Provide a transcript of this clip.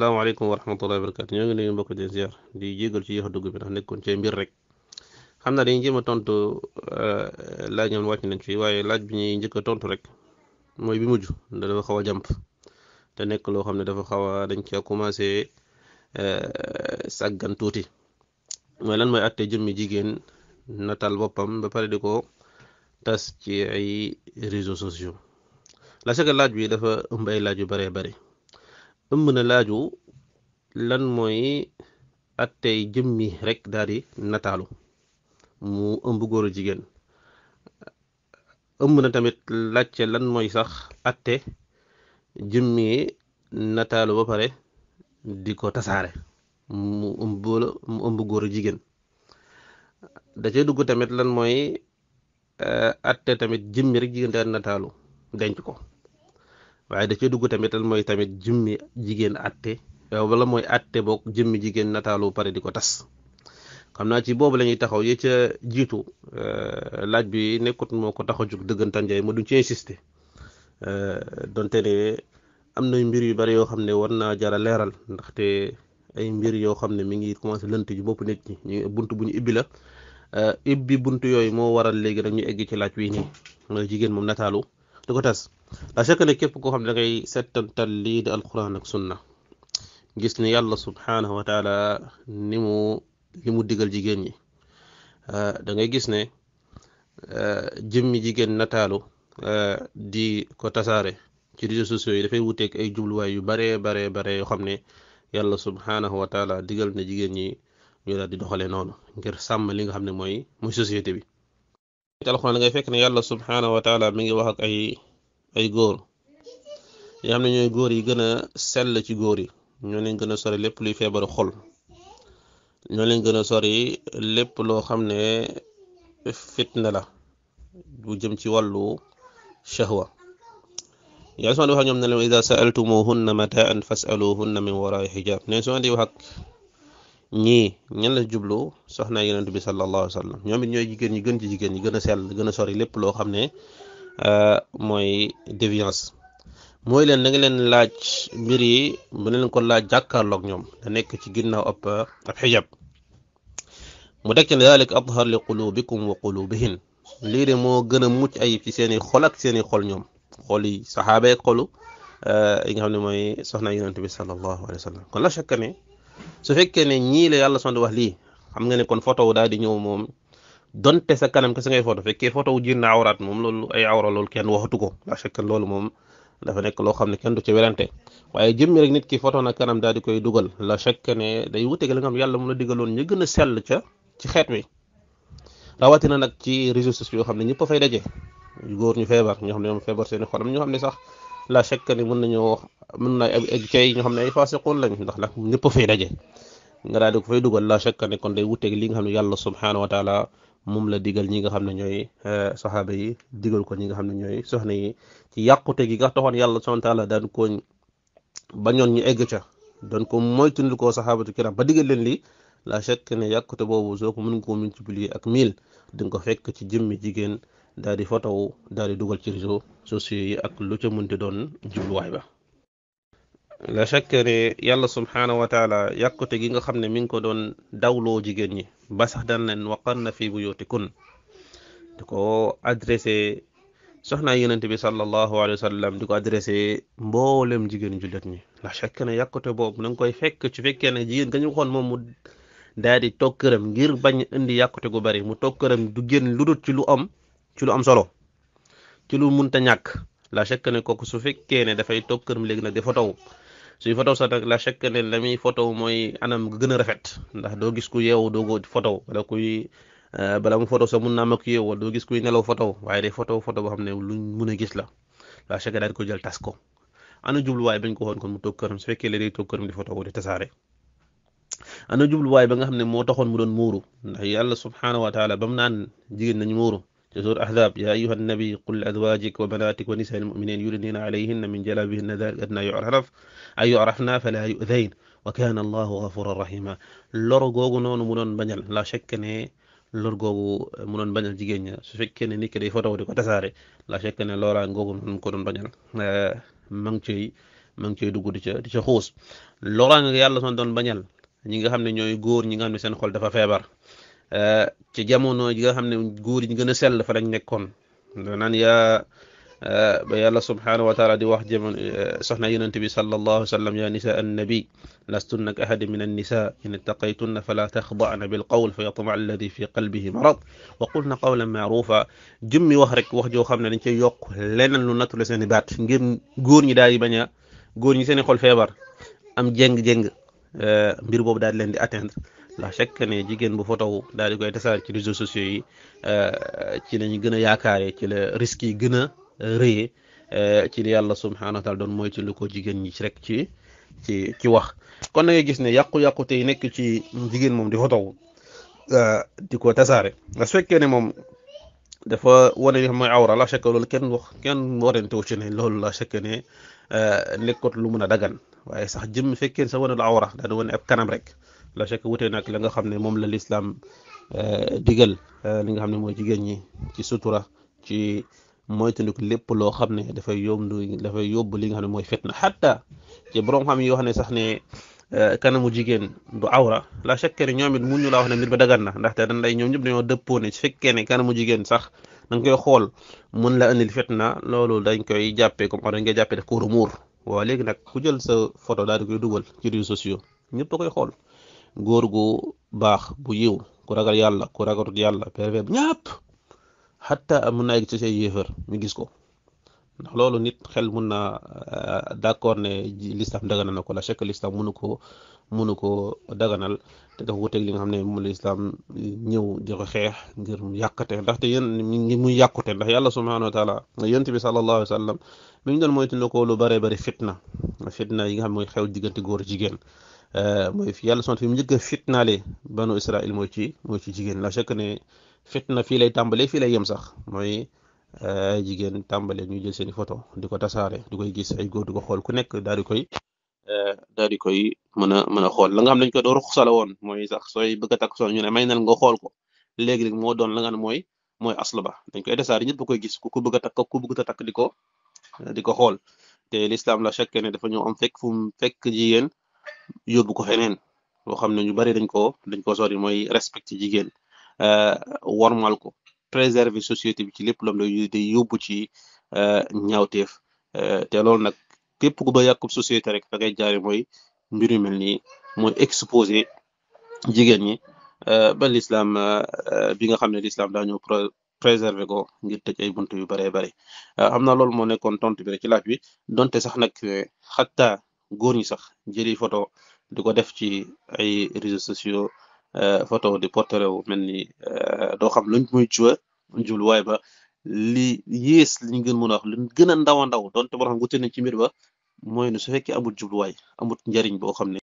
salaamaaleykum wa rahmatullahi wa barakatu ñoo ngi nuyu mbokk di ziar di jégal ci yéex a dugg bi ndax nekkoon ci mbir rek xam naa dañuy jéem a tontu laaj ñoom wàcc nañ fi waaye laaj bi ñuy njëkk a tontu rek mooy bi mujj dafa xaw a jàmp te nekk loo xam ne dafa xaw a dañ cee commencé sàggan tuuti mooy lan mooy àtte jëmmi jigéen natal boppam ba pare di ko tas ci ay réseaux sociaux la chaque laaj bi dafa ëmb ay laaj yu bëree bëri ëmb na laaju lan mooy attey jëmmi rek daal di nataalu mu ëmb góoru jigéen ëmb na tamit laajte lan mooy sax atte jëmmi nataalu ba pare di ko tasaare mu ëmb góoru jigéen da cay dugg tamit lan mooy atte tamit jëmmi rek jigéen daal di nataalu denc ko waaye da cee dugg tamit lan mooy tamit jëmmi jigéen atte wala mooy atte boog jëmmi jigéen nataalu pare di ko tas xam naa ci boobu la ñuy taxaw yi ca jiitu laaj bi nekkut moo ko tax a jug dëggantaan njaay ma duñ ci insister donte ne am na mbir yu bari yoo xam ne war naa jara leeral ndaxte ay mbir yoo xam ne mi ngi commencé lënt ji bopp nit ñi ñu bunt bu ñu ibbi la ibbi bunt yooyu moo waral léegi rek ñu egg ci laaj wi nii mooy jigéen moom nataalu di ko tas la chaque ne képp koo xam ne da ngay settantal lii di alquran ak sunna gis ne yàlla subhanahu wa taala li mu digal jigéen ñi da ngay gis ne jëmmi jigéen nataalu di ko tasaare ci réseaux sociaux yi dafay wuteeg ay jubluwaay yu bare yoo xam ne yàlla subhanahu wa taala digal na jigéen ñi ñu daal di doxalee noonu ngir sàmm li nga xam ne mooy société bi ci alquran da ngay fekk ne yàlla subhanahu wa taala mi ngi wax ak ay góor yoo xam ne ñooy góor yi gën a sell ci góor yi ñoo leen gën a sori lépp luy feebaru xol ñoo leen gën a sori lépp loo xam ne fitna la bu jëm ci wàllu shahwa yaa soo di wax ñoom ne leen ida sa'altumuhunna mataan fas'aluhunna min wara'i hijab ne soo di wax ak ñii ñan la jublu soxna yonent bi sallallahu alayhi wa sallam ñoom it ñooy jigéen ñi gën ci jigéen ñi gën a sell gën a sori lépp loo xam ne mooy déviance mooy leen da nga leen laaj mbir yi bu leen ko laaj jàkkaarloog ñoom da nekk ci ginnaaw ab xijab mu teg ci ne dalik athar li qulubikum wa qulubihin lii de moo gën a mucc ayib ci seeni xol ak seeni xol ñoom xol yi saxaaba ak xolu yi nga xam ne mooy soxna yonent bi sallallahu alayhi wa sallam kon la chaque ne su fekkee ne ñii la yàlla sonn wax lii xam nga ne kon photo daal di ñëw moom donte sa kanam kese ngay photo fekkee photo wu jir na awraat moom loolu ay awra loolu kenn waxatu ko la chaque loolu moom dafa nekk loo xam ne kenn du ci werante waaye jëmmi rek nit ki photo na kanam daal di koy dugal la chaque ne day wuteeg la nga xam yàlla mun a digaloon ñu gën a sell ci xeet wi rawatina nag ci réseaux sociaux yoo xam ne ñëpp a fay daje góor ñu feebar ñoo xam ne ñoom feebar seeni xolam ñoo xam ne sax la chaque ne mën na egg cay ñoo xam ne ay fasiqoon lañ ndax la ñëpp a fay daje nga daal di ko fay dugal la chaque ne kon day wuteeg li nga xam ne yàlla subhanahu wa taala moom la digal ñi nga xam ne ñooy saxaaba yi digal ko ñi nga xam ne ñooy soxna yi ci yàqute gi nga taxoon yàlla subhanahu wa taala daan ko bañoon ñu egg ca doon ko moytundi ko saxaabatu kiram ba digal leen lii la chaque ne yàqute boobu soo ko mën koo multiplier ak 1000 di nga ko fekk ci jëmmi jigéen daal di photo daal di dugal ci réseaux sociaux yi ak lu ca mënti doon jubluwaay ba la chaque ne yàlla subhanahu wa taala yàqute gi nga xam ne mi ngi ko doon dawloo jigéen ñi ba sax daan leen waqarna fi buyutikun di ko adressé soxnaa yonent bi sallallahu alayhi wa sallam di ko adressé mboolem jigéen jullit ñi la chaque ne yàqute boobu na nga koy fekk ci fekkee ne jigéen ga ñu waxoon moom mu daal di toog këram ngir bañ indi yàqute gu bari mu toog këram du génn lu dul ci lu am solo ci lu munta ñàkk la chaque ne kooku su fekkee ne dafay toog këram léegi nag di photo suy photo sax nag la chaque ne la muy photo mooy anam gën a rafet ndax doo gis ku yeewu doo ko photo wala kuy bala mu photo sax mun naa ma ko yeewu wala doo gis kuy nelaw photo waaye day photo boo xam ne luñ mun a gis la chaque daal di ko jël tas ko ana jubluwaay bañ ko waxoon kon mu toog këram su fekkee léegi day toog këram di photo di tasaare ana jubluwaay ba nga xam ne moo taxoon mu doon muuru ndax yàlla subhanahu wa taala ba mu naan jigéen nañu muuru ci suur ahzab ya ayuha nabi qul li azwajik wa banatik wa nisaa almuminin yudnina alayhinna min jalabihinna dhalika adna yu'rafna fala yu'dayn wa kana allahu ghafuran rahima lor googu noonu mu doon bañal la chaque ne lor googu mu doon bañal jigéen ña su fekkee ne nit ki day photo di ko tasaare la chaque ne looraa googu noonu ko doon bañal ma ngi ciy ma ngi cay dugg di ca xuus loraange nga yàlla son doon bañal ñi nga xam ne ñooy góor ñi nga xam ne seen xol dafa feebar ci jamono ji nga xam ne góor yi ñu gën a sell fa lañ nekkoon naan yaa ba yàlla subhanahu wa taala di wax jamono soxna yonent bi sallallahu alayhi wa sallam ya nisa annabi lastunna ka ahadin min annisa in ittaqaytunna fala taxda'na bil qawl fa yatma alladi fi qalbihi marad wa qulna qawlan ma'rufa jëmmi wax rek wax joo xam ne dañ cay yokk leneen lu nattule seen i baat ngir góor ñi daal di bañ a góor ñi seen i xol feebar am jéng-jéng mbir boobu daal di leen di atteindre la chaque ne jigéen bu fotow daal di koy tasaar ci réseaux sociaux yi ci lañu gën a yaakaaree ci la risques yi gën a rëyee ci li yàlla subhanahu wa taala doon mooy ci lu ko jigéen ñi rek ci wax kon da ngay gis ne yàqu-yàqu tey nekk ci jigéen moom di fotow di ko tasaare nga su fekkee ne moom dafa wane li mooy awra la chaque loolu kenn warante wu ci ne loolu la chaque ne nekkut lu mën a dagan waaye sax jëm fekkee sa wane lu awra daal di wane ab kanam rek la chaque wutee nag la nga xam ne moom la lislaam digal li nga xam ne mooy jigéen ñi ci sutura ci moytandiku lépp loo xam ne dafay yóbbu li nga xam ne mooy fitna xatta ci borom xam yoo xam ne sax ne kanamu jigéen du awra la chaque ne ñoom it mun ñu laa wax ne mbir ba dagan na ndaxte dañ lay ñoom ñëpp dañoo dëppoo ne su fekkee ne kanamu jigéen sax da nga koy xool mun la indil fitna loolu dañ koy jàppee comme dañ koy jàppee def ko muur waaw léegi nag ku jël sa photo daal di koy dugal ci réseaux sociaux ñëpp a koy xool góor gu baax bu yiw ku ragal yàlla ku ragalut yàlla pervers ñëpp xatta mun na egg ci say yéefar ñu gis ko ndax loolu nit xel mun na d'accord ne l'islam daganal na ko la chaque l'islam mënu ko daganal te dafa wuteeg li nga xam ne moom l'islam ñëw di ko xeex ngir mu yàqate ndaxte yéen ngi muy yàqute ndax yàlla subhanahu wa taala yonent bi sallallahu alayhi wa sallam mi ñu doon moytu ko lu bare bari fitna yi nga xam mooy xew diggante góor jigéen mooy fi yàlla son fi mu njëkk a fitnaale banu Israël mooy ci jigéen la chaque ne fitna fii lay tàmbalee fii lay yem sax mooy jigéen tàmbalee ñu jël seeni photo di ko tasaare di koy gis ay góor di ko xool ku nekk daal di koy mën a xool la nga xam dañ ko doo ruxsala woon mooy sax sooy bëgg a takk soon ñu ne may nal nga xool ko léegi moo doon la nga ne mooy asl ba dañ koy tasaare ñëpp koy gis ku bëgg a takk ku bëgg a takk di ko xool te l'islam la chaque ne dafa ñëw am fekk jigéen yóbbu ko feneen loo xam ne ñu bari dañ ko sori mooy respecté jigéen wormal ko préserver société bi ci lépp loom day yóbbu ci ñaawteef te loolu nag képp ku ba yàqub société rek da ngay jaare mooy mbir yu mel nii mooy exposé jigéen ñi ba l'islam bi nga xam ne l'islam daa ñëw préserver ko ngir tëj ay buntu yu baree bare xam naa loolu moo nekkoon tontu bi rek ci laaj bi donte sax nag xatta góor ñi sax jëli photo di ko def ci ay réseaux sociaux photo di portrait wu mel ni doo xam luñ muy jubluwaay ba li yées li ñu gën mën a wax lu gën a ndaw donte boo xam wute nañ ci mbir ba mooy ne su fekkee amul jubluwaay amul njariñ boo xam ne